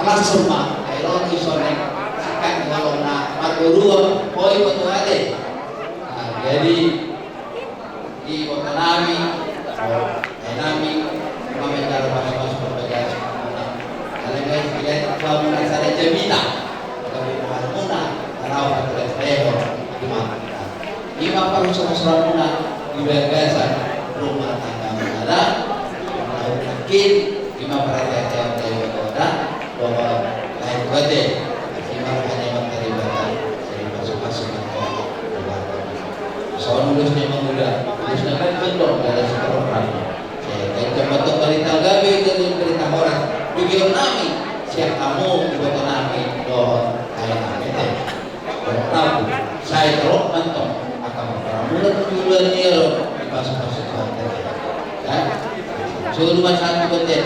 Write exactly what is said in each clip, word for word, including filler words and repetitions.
Langsung ma, ai ro di sona, sakat ngolong na, marboru, oi, iboto ate. Nah, jadi, iboto nami, ai nami, ima menjalo pasu-pasu parbagason muna. Alai ngai, bila, muna sada jamita. Tapi muna, muna, kalau patulan saya, di mata. Ima parhushoshon muna di bagasan rumah tangga muna da, muna nangkin, ima parhatian-hatian dari muna da, bahwa lain kate, ima hanya materi bata, jadi masuk-masuk ke keluarga. Soal lulus ni mangula, lulus na kan condong dari sekolah. Eh, dan jam betul dari tangga itu dari berita horas. Bagi nami, siap kamu, iboto nami, dohot, ai nami, eh. Rabu, sai torop mantong, angka marparambulan, bulan ni on, dipasu-pasu Tuhan. Ya. Solu ma satu bete,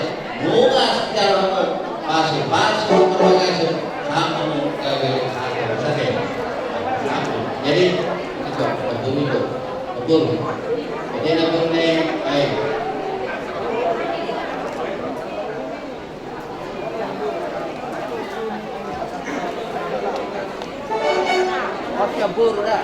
nunga sejaramu, pasu-pasu, pasu-pasu, sama mu, gawe, satu, satu. Jadi, itu, betul itu. Betul. Jadi, betul nih, baik. Oke, buru dah.